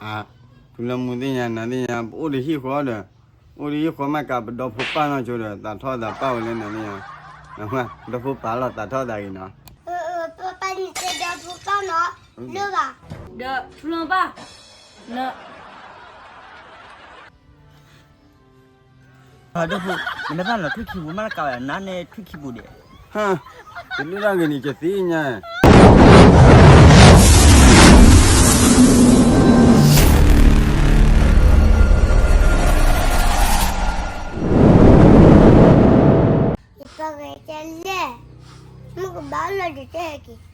အါ, ဖုလၢမူသ့ၣ်ညါ နၤသ့ၣ်ညါ ပအိၣ်ဒီးဟံၣ်ဃီဒီး, အိၣ်ဒီးဟံၣ်ဃီမးကး ပဒီဖိပၢ်နီၢ်ဆိဒီး သးထီၣ်သးပၢ်ဝဲလၢနၤသ့ၣ်ညါ, ပဒီဖိပၢ်လီၤသးထီၣ်သးဂ့ၤနီၤ. ပၢ်န့ၣ်တဲဒီဖိပၢ်နီၤ, လၢဘၣ်, ဒီးဖုလၢပၢ်, ဟၢဒိၣ်ဖိ, နမ့ၢ်ဘၣ်လီၤထွံၣ်ခံပူၤမးလၢကးဝဲ နၤန့ၣ်ထွံၣ်ခံပူၤဒံး. ဟၢ, တဒုၣ်တၢ်ဂ့ၤန့ၣ် ကသ့ၣ်ညါ ယပှၤဂၤကလဲၣ်, မုၢ်ကဘၣ်လီၤဒီးတဟဲက့ၤ.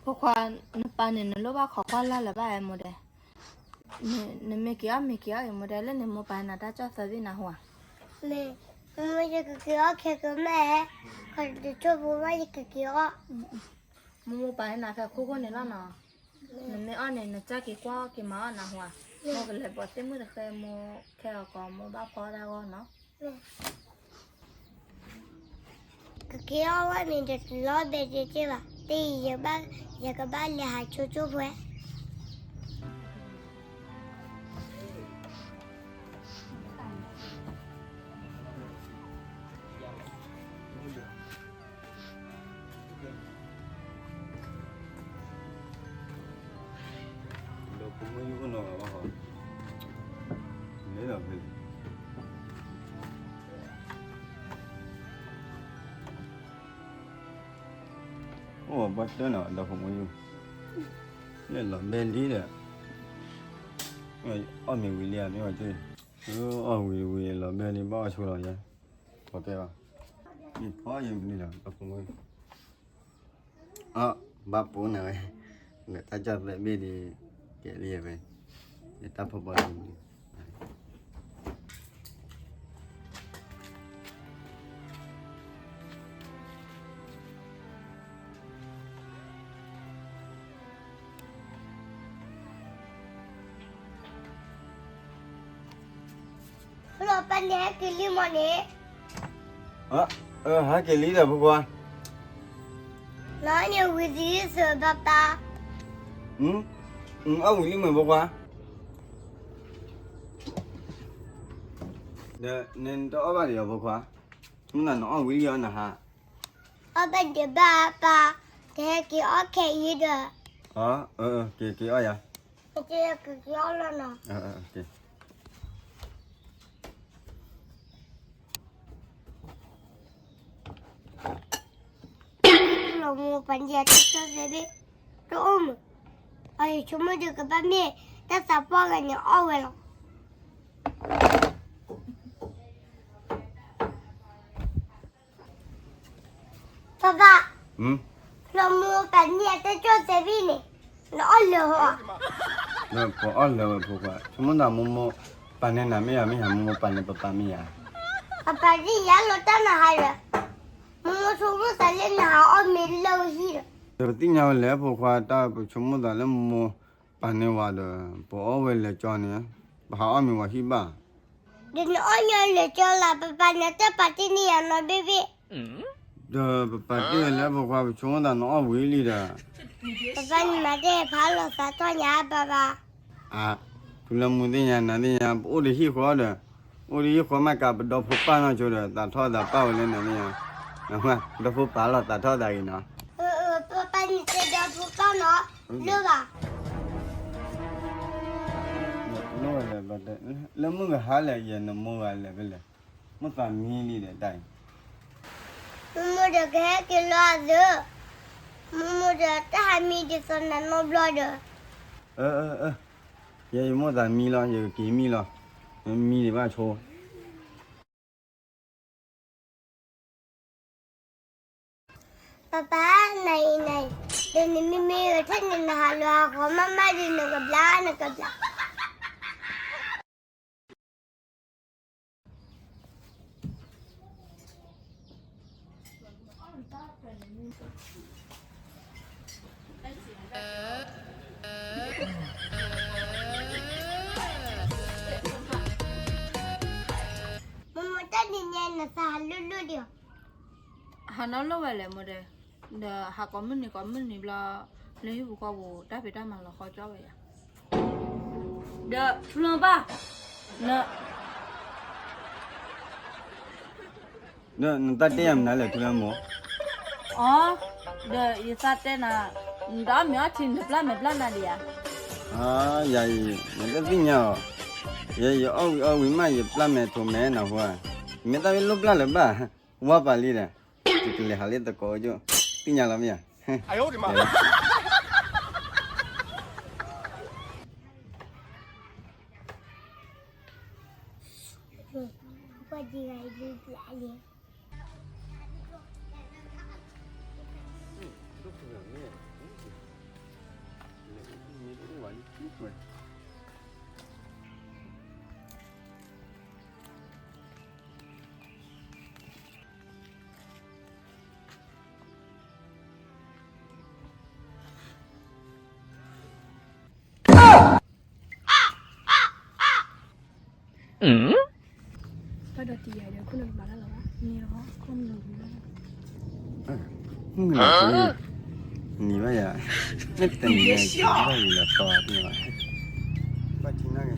ဖိခွါ, နပၢ်န့ၣ် နလိၣ်ဘၣ်ခိးကွၢ်လၢ်လၢၤဘၣ်ဝဲမိၢ်ဒဲး, နမ့ၢ်က့ၤအီၣ်မ့ၤက့ၤအီၣ်အံၤ မိၢ်ဒဲး လၢန့ၣ်မိၢ်ပၢ်နၤတၢ်ကၠီၣ်သၢဘ့ၣ်နၤဟူဧါ. မ့ၢ်, မိၢ်မိၢ်ယကက့ၤအီၣ်ခဲကမၣ်, ခီတဆိၣ်ဖိဘၣ်ယကက့ၤအီၣ်. မိၢ်မိၢ်ပၢ်နၤဖဲခိၣ်ခိၣ်န့ၣ်လီၤနီၤ, နမ့ၢ်အီၣ်န့ၣ် နကၢ်က့ၤကွၢ်က့ၤမၤအီၣ်နၤဟူဧါ, မိၢ်ကလဲၤပိာ်သ့ၣ်မုၣ်တဃဲ မိၢ်ခဲအီၤကီး မိၢ်ဘၣ်ဖီတၢ်ဂီၢ်နီၤ. ကက့ၤအီၣ်ဝဲန့ၣ် တလီၤဘဲက့ၤက့ၤဘၣ်, တအံၤယကဘၣ်လဲၤဟးဆိဆိဖိဝဲ. ဒီးဖိမုၣ်ယုၢ်အိၣ်နီၤဘၣ်ဟီ, လဲၤဒီးဖဲလဲၣ်. အိၣ်ဘၣ်တၢ်နီၤ ဒီးဖိမုၣ်ယုၢ်, လဲၤလီၤဘဲလံဒီး, အီၣ်မ့ၤဝံၤလံဧါ မ့ၢ်ဝဲက့ၢ်, အီၣ်ဝံၤဝံၤလီၤဘဲလံ ဘၣ်အီၣ်ဆိလီၤယါ, ဖီကဲဘၣ်, မ့ၢ်ဖီယဲၢ်မနုၤလီၤ ဒီးဖိမုၣ်ယုၢ်. အ, ဘၣ်ပိာ်နၤဝဲ, လၢတၢ်ကၢ်သၢဘ့ၣ်ဒီး, ကဲလံဝဲ, ယတၢ်ဖီဘီလံ, ဖိလီၤပၢ်န့ၣ်ဟဲက့ၤလံမ့ၢ်န့ၣ်, ဟဲက့ၤလံဒီးဖိခွါ, လီၤန့ၣ်ဝံၤသံသၢဘၣ်ပၢ်, အီၣ်ဝံၤလံမ့ၢ်ဖိခွါ, ဒီးနတအီၣ်ဘၣ်ဒံးအီၤဖိခွါ, မုၢ်နၤနအီၣ်ဝံၤလံအီၤနဟါ, အီၣ်ဘၣ်ဒံးဘၣ်ပၢ်, ကဟဲက့ၤအီၣ်ခဲအံၤဒီး, က့ၤက့ၤအီၣ်ယၤ, က့ၤက့ၤအီၣ်လီၤနီၤ. လီၤမိၢ်ပၢ်န့ၣ်တၢ်ကၠီၣ်သဲဘ့ၣ်, တအိၣ်မုာ်, အယဆိကမိၣ်ဒီးကဘၣ်မ့ၢ်, တၢ်သးပှၢ်ဂၤန့ၣ်အီၣ်ဝဲလီၤ. ပၢ်ပၢ်, လီၤမိၢ်ပၢ်န့ၣ်တၢ်ကၠီၣ်သဲဘ့ၣ်န့ၣ်, နအီၣ်လၢာ်ဟီဧါ, ပအီၣ်လၢာ်ဝဲဖိခွါ, ဆိကမိၣ်သးမိၢ်မိၢ်, ပၢ်န့ၣ်နၤမ့ၢ်ယၤမ့ၢ်ယၤ မိၢ်မိၢ်ပၢ်န့ၣ်ပပၢ်မ့ၢ်ယၤ, ပပၢ်ဒ်ယၤလီၤတၢ်နဟါဒီး, မိၢ်မိၢ်ဆိကမိၣ်သးလၢနဟးအီၣ်မ့ၤလၢဟံၣ်ဒီး, ပသ့ၣ်ညါဝဲလဲၣ်ဖိခွါ တၢ်ပဆိကမိၣ်သးလၢမိၢ်မိၢ်, ပၢ်န့ၣ်ဝဲဒီး, ပအီၣ်ဝဲလၢာ်ကၠီန့ၣ်, ပဟးအီၣ်မ့ၤဝဲဟံၣ်ဘၣ် ဒီးနအီၣ်ညီလၢာ်ကၠီလၢ် ပပၢ်န့ၣ်တဲပာ်တ့ၢ်န့ၢ်ယၤနီတဘ့ၣ်ဘ့ၣ်, ဒီးပပၢ်တ့ၢ်ဝဲလၢဖိခွါ ပဆိကမိၣ်သးနအီၣ်ဝံၤလံဒီး, ပပၢ်န့ၣ်မၤတ့ၢ်ဖးလီၤသးထီၣ်ညါဘၣ်ဘၣ်, အါ, ဖုလၢမူသ့ၣ်ညါ နၤသ့ၣ်ညါ ပအိၣ်ဒီးဟံၣ်ဃီဒီး, အိၣ်ဒီးဟံၣ်ဃီမးကး ပဒီဖိပၢ်နီၢ်ဆိဒီး သးထီၣ်သးပၢ်ဝဲလၢနၤသ့ၣ်ညါ, ပဒီဖိပၢ်လီၤသးထီၣ်သးဂ့ၤနီၤ, ပပၢ်န့ၣ်တဲဒီဖိပၢ်နီၤ, လၢဘၣ် လၢမုၢ်ကဟါလဲၣ် ယဲနမိၢ်ဂၤလဲၣ်ဖဲလဲၣ်, မိၢ်သးမံလံဒီးတၢ်အံၤ, မိၢ်မိၢ်ဒီးကဟဲက့ၤလီၤအသး, မိၢ်မိၢ်ဒီးတၢ်ဟးမံဒ်သိးနၤနီတဘျီဒီး, ယဲယမိၢ်သးမံလီၤ ယကက့ၤမံလီၤ, မံဒံးဘၣ်ဆိ ပၢ်ပၢ်, နအံၤနအံၤ, ဒီးနမ့မ့ၢ်ဂဲၤထၢၣ်န့ၣ် နဟးလီၤဟးဃီမးမးဒီး နကဘျါ နကဘျါ မိၢ်မိၢ်တၢ်ဒ်န့ၣ် နသးဟးလိၣ်လိၣ်ဒံးဧါ, ဟးနီၣ်လိၣ်ဝဲလဲၣ်မိၢ်ဒီး, ဒီးဟးကိးမုၢ်နံၤကိးမုၢ်နံၤဘျီ, လၢဟံၣ်ပူၤဃီပူၤ တၢ်ဖံးတၢ်မၤလီၤဃီကၠီဝဲယၤ, ဒီးထူလၢဘၣ်, န ဒီးနတၢ်တဲယၤမနုၤလဲၣ် ထူလၢမိၢ်. အီ, ဒီးယသးတဲနၤ, နတၢ်အီၣ်မ့ၤအီထံ နတပျၢ်မဲာ်ပျၢ်နါဒံးဧါ. ယၤအံၤ နတသ့ၣ်ညါအီၤ, ယဲယအီၣ်ဝံၤအီဝံၤမး ယပျၢ်မဲာ်ထိးမဲာ်နၢ်ဟူဧါ, မ့ၢ်တၢ်ဝဲလိၣ်ပျၢ်လၢၤဘၣ်, ဝါပာ်လံဒီး, ယကလဲၤဟးလၢသကိးကၠိ, သ့ၣ်ညါလီၤမ့ၢ်ဧါ. ဘၣ်ဒီးတံၤယၤဒီး ခိၣ်နၢ်ကမၤတၢ်လီၤဘၣ်, မ့ၢ်လီၤ ခိၣ်နၢ်ကမၤတၢ်လီၤ, မုၢ်နၤ, နံၤဘၣ်ယၤ, မ့ၢ်တနံၤညါ ဘၣ်ယၤလီၤတီၤဘၣ်, ဘၣ်ထံၣ်နၢ်က့ၤ,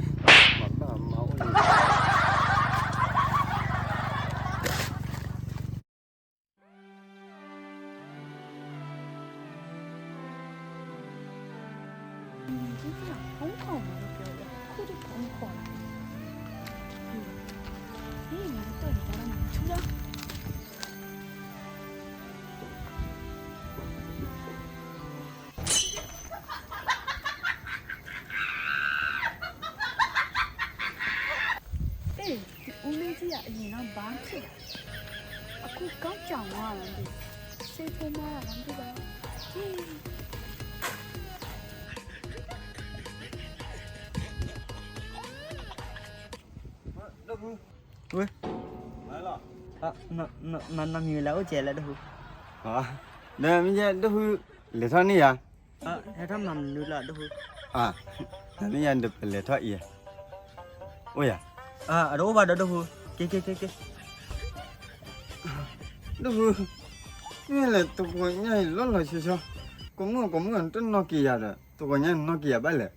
မၤဘၣ်မၤအိၣ်လံ အ့ၣ်, အူမ့ၢ်ကံယၤအံၤနီၤ ဘါထံၣ်ဘၣ်, အခိၣ်ကီၢ်ကၠီမါလီၤဒုး, စ့ဖိမါလီၤဒုးဘၣ်, ဝဲ, မၤနီၢ်မံၤဝဲလၢအိၣ်ကဲလၢဒိၣ်ဟူ, ဒီးမ့ၢ်ယဲဒိၣ်ဟူ, လဲၤထီၣ်န့ၢ်ယၤ ဟဲထီၣ်မၤမနုၤလၢဒိၣ်ဟူ, တၢ်န့ၣ်ယၤဒီးပလဲၤထီၣ်အံၤ, အိၣ်ယၤ, အတအိၣ်ဘၣ်ဒီးဒိၣ်ဟူ, က့ၤက့ၤက့ၤက့ၤ, ဒိၣ်ဟူ, မ့ၢ်လဲၤတဂီၤညါအံၤလီၤလီၤဆီဆီ, ကိးမုၢ်ကိးမုၢ်တနီၣ်က့ၤယၤဒီး တဂီၤညါနနီၣ်က့ၤယၤဘၣ်လဲၣ်,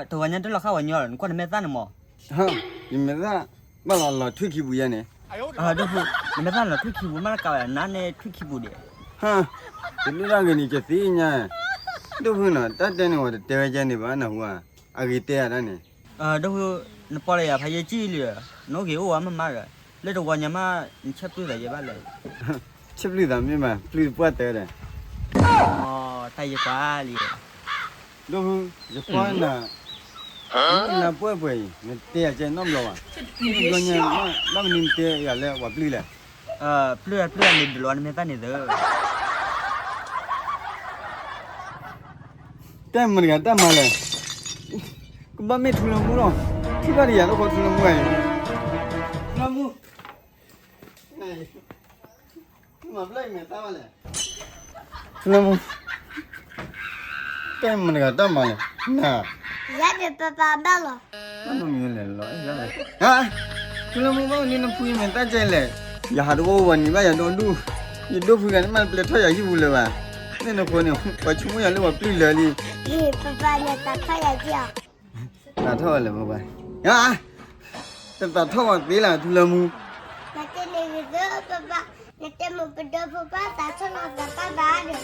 တဂီၤညါတလီၤဃာ်ဝဲညီလီၤ နကွၢ်နမဲာ်သၣ်န့ၣ်မး, ယမဲာ်သၣ်, ဘၣ်လီၤလီၤထွံၣ်ခံပူၤယဲန့ၣ်, ဒိၣ်ဟူ, နမဲာ်သၣ်လီၤထွံၣ်ခံပူၤမးလၢကးဝဲနါန့ၣ်ထွံၣ်ခံပူၤဒံး, ယဒိၣ်ဒၣ်ဂ့ၤန့ၣ် ယသ့ၣ်ညါ, ဒိၣ်ဟူနီၤ တၢ်တဲန့ၣ်ဝဲတတဲဝဲကဲန့ၣ်ဘၣ်နၢ်ဟူဧါ, အဂ့ၤတဲယၤတၢ်န့ၣ်, ဒိၣ်ဟူ, နပီၢ်လၢယၤဖးယဲကံၣ်လံ, နအိၣ်ဂ့ၤအိၣ်ဝါမးမးဒီး, လၢတဂီၤညါမး, နဆဲးပျုၢ်သးယဲဘၣ်လဲၣ်, ဆဲးပျုၢ်သးမ့ၢ်မး ပျုၢ်ပှၢ်တဲဒီး, တၢ်ယဲကွၢ်လံ ဒိၣ်ဟူ, ယကွၢ်နၤ, နပှဲၤပှဲၤအံၤ နတဲယၤကဲနီတဘျီဘၣ်, နီတဘျီညါ, ဘၣ်မနုၤနတဲယၤလၢပှၤပျုၢ်လဲၣ်, ပျုၢ်ပျုၢ်န့ၣ်ဒုးလီၤနမဲာ်သၣ်န့ၣ်သၢ တၢ်မတၤတဂၤတၢ်မၤလဲၣ်, ကဘၣ်မ့ၢ်ထူလၢမူလီၤ, ထံၣ်ဘၣ်တယၤလၢဃီထူလၢမူအံၤ, ထူလၢမူ, မၤဘျီမဲာ်သၣ်ဘၣ်လဲၣ်, ထူလၢမူ, တၢ်မတၤတဂၤတၢ်မၤလဲၣ်, နၤ, ယၤဒီးပပၢ်ဘၣ်လီၤ, ဘၣ်မနုၤလဲၣ်လီၤ, ထူလၢမူဘၣ်မနုၤနဖုမဲာ်သၣ်ကဲလဲၣ်, ယဟးတအိၣ်ဝဲနံၤဘၣ်ယၤဒီဒူၣ်, ယဒိၣ်ဖုဂၤန့ၣ်မးပျဲထီၣ်ယၤဟံၣ်ပူၤလၢၤဘၣ်, မ့ၢ်နဃိန့ၣ် ပှၤဆိကမိၣ်ယၤလၢပှၤပျုၢ်လၢာ်လံ, ပပၢ်န့ၣ်သးထီၣ်ယၤက့ၢ်အီၤ သးထီၣ်ဝဲလဲၣ်ပပၢ်, တသးထီၣ်ဝဲသ့လၢထူလၢမူ, နတဲန့ၣ်ဂ့ၤသၢပပၢ်, နတဲမိၢ်ပဒီဖိပၢ်သးထီၣ်လီၤသးပၢ်ဘၣ်ဒီး,